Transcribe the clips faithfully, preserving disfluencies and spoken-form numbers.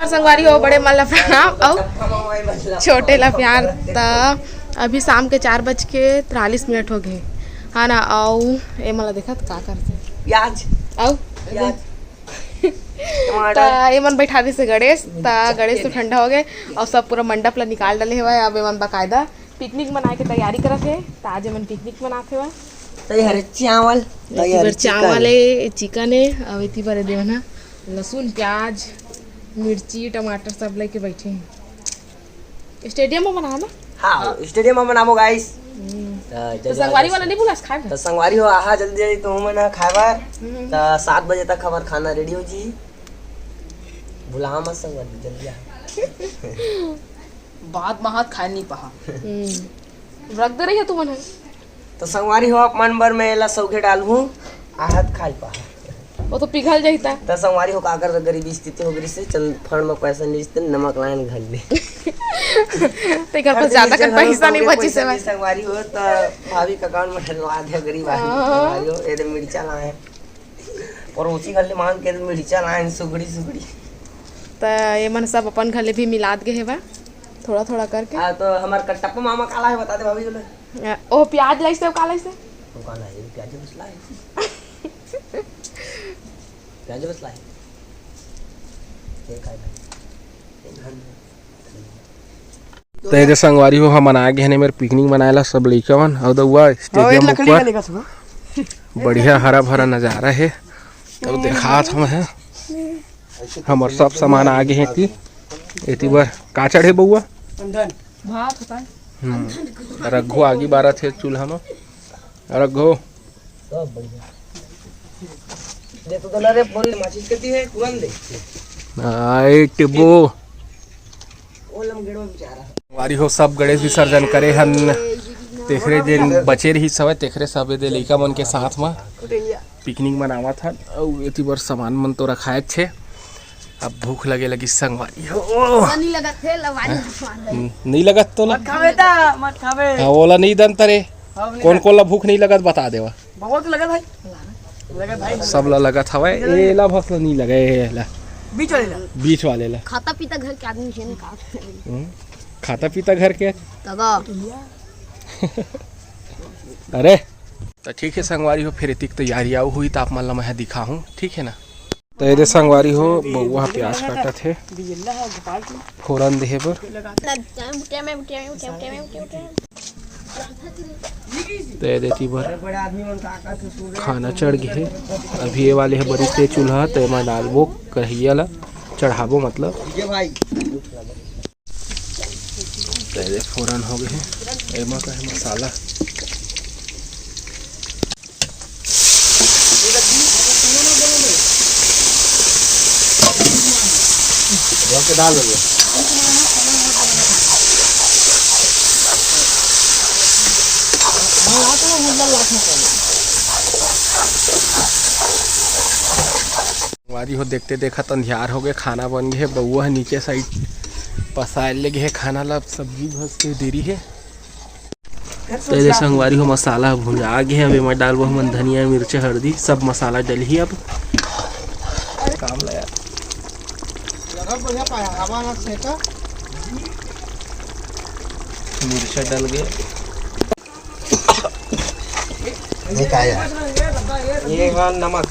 संगवारी हो, बड़े मन ला प्रणाम अउ छोटे ला प्यार। त अभी शाम के चार बज के तिरालीस मिनट हो गए, हाँ ना? अउ ए मन ला देखत का करथे प्याज। अउ प्याज। त टमाटर। ए मन बैठा दिसे गणेश, त गणेश तो ठंडा हो गए अउ सब पूरा मंडप ला निकाल डाले हवय। अब ए मन बकायदा पिकनिक मनाए के तैयारी करत हे। त आज ए मन पिकनिक मनात हवय। तई हरे चावल, एती बर चावल हे, चिकन हे, अउ एती बर ए देवन ह लहसुन, प्याज, मिर्ची, टमाटर सब लेके बैठे हैं। स्टेडियम में बनाना? हाँ, स्टेडियम में बनाबो गाइस। हम्म। त तो जल्दी संगवारी वाला नहीं बुलास खाए? त संगवारी हो, आहा जल्दी जल्दी तुम मन खाए बर। हम्म। त सात बजे तक हमार खाना रेडी हो जी। बुला मत संगवारी, जल्दी आ। बात महात खाए नहीं पहा। हम्म। रख दे रही है तू मन। त संगवारी हो, आप मन बर मैं एला सौघे डालहूँ, आहत खाल पहा। वो तो पिघल जाता। त संगवारी हो, काकर गरीबी स्थिति हो गई से चल फंड में पैसा नहीं, जिसते नमक लाइन घर ले। तेकर पास ज्यादा कर पैसा नहीं बची से भाई। संगवारी हो, त भाभी का अकाउंट में डलवा दे गरीब आदमी। हाँ। संगवारी हो, ये दे मिर्चा लाए हैं। पड़ोसी घर ले मांग के मिर्चा लाए हैं, सुगड़ी सुगड़ी। त ये मन सब अपन घर ले भी मिलात गए हेवा, थोड़ा थोड़ा करके। आ, तो हमार कटप्पा मामा काला है, बता दे भाभी बोले। ओ, प्याज लाइस ते, काला से? वो काला है, प्याज बस लाए। प्याज बस लाए। ये खाए भाई। त एदे संगवारी हो, हमन आ गे हन एमेर पिकनिक मनाए ला सब लइका मन। अउ दउआ स्टेडियम ऊपर बढ़िया हरा भरा नजारा हे। अउ देखात हम हे, हमर सब सामान आ गे हे एती। एती बर का चढ़े बउआ? भात होता है। हम्म, रघु आगी बारत हे चूल्हा म। रघु। सब बढ़िया। दे तो दला रे, पूरी माचिस कती है, तुरंत दे। आए टिब्बो। ओ लमगेड़ो बेचारा। वारी हो, सब गणेश विसर्जन करे हन, तेखरे दिन बचे रही सवय, तेखरे सब एदे लइका मन के साथ म पिकनिक मनावत हन। अउ एती बर सामान मन तो रखाए छे। अब भूख लगे लगी संगवारी हो। नहीं लगत हे, लवारी भूख मार ले। हम्म, नहीं लगत तो ला। मत खावे ता, मत खावे। हाँ, ओला नहीं दन तरे। अब नहीं कौन लगत। कौन ला भूख नहीं लगत, बता देवा। बउआ के लगत भाई। लगत भाई। सब ला लगत हवय। ए ला भस ला नहीं लगे, ए ला। बीच वाले ला। बीच वाले ला। खाता पीता घर के आदमी से निकाल। हम्म, खाता पीता घर के। तगा। अरे, त ठीक है संगवारी हो, फिर एतिक तैयारी आऊ हुई त आप मन ला मैं दिखाहूँ, ठीक है ना? त एदे संगवारी हो, बउआ ह प्याज काटत हे फोरन देहे बर। त एदे ती बर खाना चढ़ गे हे। अभी ये वाले ह बरिस हे चूल्हा, त एमा डालबो कढ़ैया ला, चढ़ाबो मतलब। त एदे फोरन हो गे हे। एमा का हे मसाला। वारी हो, देखते देखत अंधियार हो गए, खाना बन गए, बउआ ह नीचे साइड पसार ले गए खाना ला, सब्जी भस के देरी है। तो ये संगवारी हो, मसाला भुंजा गए, अब एमा डालबो हमन धनिया, मिर्चा, हल्दी, सब मसाला डलही अब। काम ला यार। मिर्चा डल गए। ये का है? ये हाँ, नमक।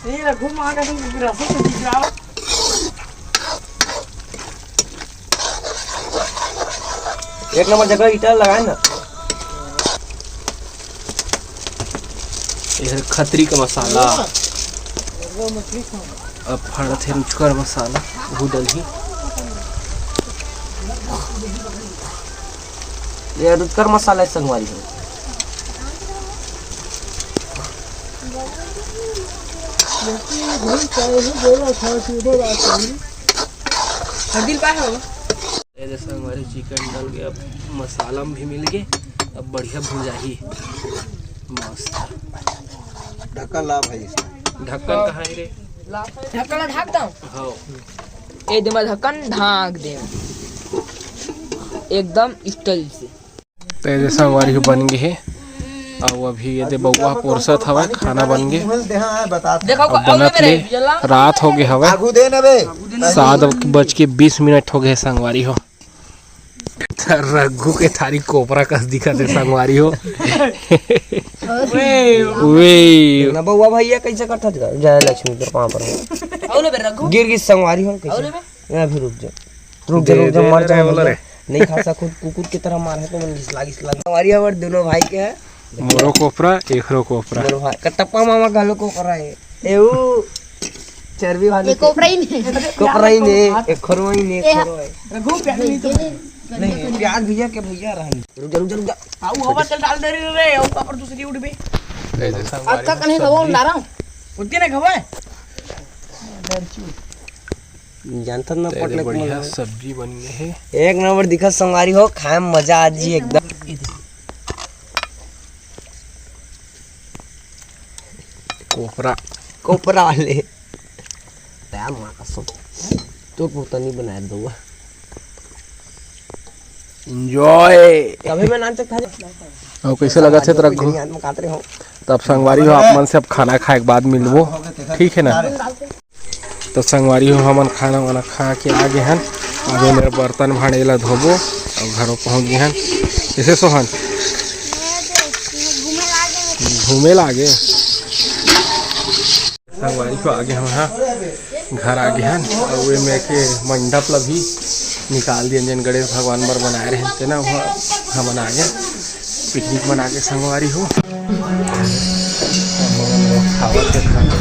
ये रखो, माँ का तुम रसों से दिख रहा हो। एक नंबर जगह ईटा लगाए ना। ये खतरी का मसाला। अब फड़त हे रुचकर मसाला, वो डलही। ये रुचकर मसाला है संगवारी हो। हल्दी पाए हो? ये जैसे हमारे चिकन डल गया, अब मसाला में भी मिल गए, अब बढ़िया भुंजाही मस्त। ढक्कन ला भाई इसका। ढक्कन कहाँ है रे? ढक्कन ला ढाक दंव। ए दे, मैं ढक्कन ढाक दे एकदम स्टाइल से। तो ये दे संगवारी हो बन गे हे। अउ अभी ये दे बउआ पोरसत हवय, खाना बन गे। देखो, अब बनत ले रात हो गे हवय, सात बज के बीस मिनट हो गे संगवारी हो। त रघु के थारी कोपरा कस दिखत हे संगवारी हो। वे। ना बउआ भैया, कैसे करत हस? जय लक्ष्मी, तोर पाँव पर। गिर गिस संगवारी हो, कैसे? ए, अभी रुक जा, रुक जा, दे, रुक जा, दे, मर दे, जा, बोला मर जा। रे। नहीं खा सकत, कुकुर की तरह मार है तो मन घिसला, घिसला। संगवारी हमर दोनों भाई के है। मोरो कोपरा, एकरो कोपरा। मोरो भाई, कटप्पा मामा घलो कोपरा है। ए, ऊ चर्बी वाली ये कोपरा ही नहीं। कोपरा ही नहीं, एक खोरवा ही नहीं, एक ए, खोरवा है। रघु, प्याज नहीं, प्याज भैया के भैया रहन। रुक जा, रुक जा, रुक जा। आऊ हवा चल डाल दे रे, रे, आऊ पापड़ दूसरी उठ भी। अक्का कने हवा डारा। उतने ना खवाए। जानथन ना, पटले बढ़िया सब्जी बन गे हे। एक नंबर दिखत संगवारी हो, खाए में मजा आ जी एकदम। कोपरा। कोपरा वाले। तैयार मार कसम। तो पोता नहीं बनाया दउआ। Enjoy। तभी मैं नाचत था। अउ कैसे लगत हे त रघु? बिरयानी में काट रहे हो। तब संगवारी हो, आप मन से अब खाना खाए के बाद मिलबो, ठीक है ना? तो संगवारी हो, हमन खाना वाना खा के आ गे हन। अभी मेरा बर्तन भांडे ला धोबो अउ घरों पहुंच गे हन। कैसे सोहन? घूमे ला गे। संगवारी हो, आ गे हन, हाँ, घर आ गे हन। अउ ए में के मंडप ला भी निकाल दियन, जेन गणेश भगवान बर बनाए रहे थे ना, वो हमन आ गे। पिकनिक मना के संगवारी हो। खावत हे खाना।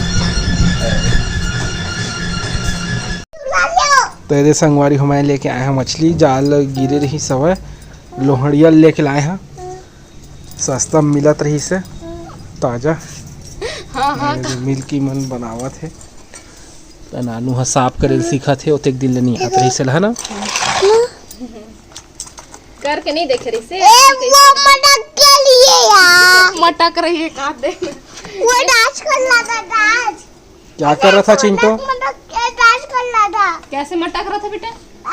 तो ये दे संगवारी हो, मैं लेके आए हंव मछली, जाल गिरे रहिस हवय, लोहड़िया लेके लाए हंव, सस्ता मिलत रहिस हे, ताजा। हाँ, हाँ। ये दे मिलकी मन बनावत हे, त नानू ह साफ करे ल सीखत हे, ओतेक दिन ले नइ आत रहिस हे, है ना? करके नहीं देखे रहिस हे। ए, वो मटक के लिए यार। मटक रही है, काट दे। वो डांस कर रहा था, डांस। क्या कर रहा था चिंटू? मटक, मटक के डांस कर रहा था। कैसे मटक रहा था बेटा?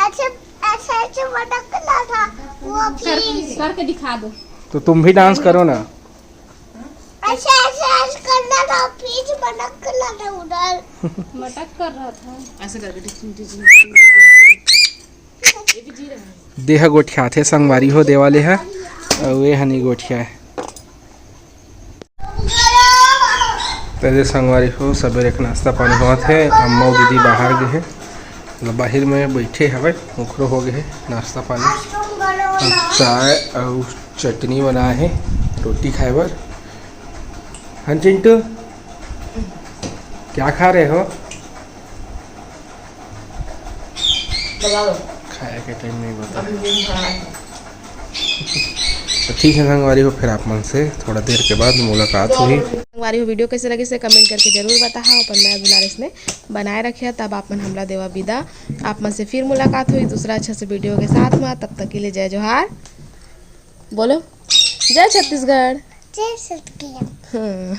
ऐसे, ऐसे, ऐसे मटक रहा था। वो सर, फिर करके दिखा दो। तो तुम भी डांस करो ना। ऐसे, ऐसे, ऐसे कर रहा था, फिर मटक कर रहा था उधर। मटक कर रहा था। ऐसे करके टिचिंग, टिचिंग, टिचिंग, टिचिंग। देह गोठियाथे संगवारी हो, देवाले ह, अउ ए ह नइ गोठियाए। त दे संगवारी हो, सबेरे के नाश्ता पानी होवत हे। अम्मा अउ दीदी बाहर गे हे, मतलब बाहिर में बइठे हवय, ओखरो हो गे हे नाश्ता पानी। चाय अउ चटनी बनाए हे रोटी खाए बर। हाँ चिंटू, क्या खा रहे हो? खाए के टाइम नहीं बता। तो ठीक है संगवारी हो, फिर आप मन से थोड़ा देर के बाद मुलाकात होही। संगवारी हो, वीडियो कैसे लगिस हे कमेंट करके जरूर बताहा। अपन मैं बुला रहे इसने बनाए रखे, तब आप मन हमला देवा विदा। आप मन से फिर मुलाकात होही दूसरा अच्छा से वीडियो के साथ में। तब तक के लिए जय जोहार, बोलो जय छत्तीसगढ़। जय छत्तीसगढ़। हाँ।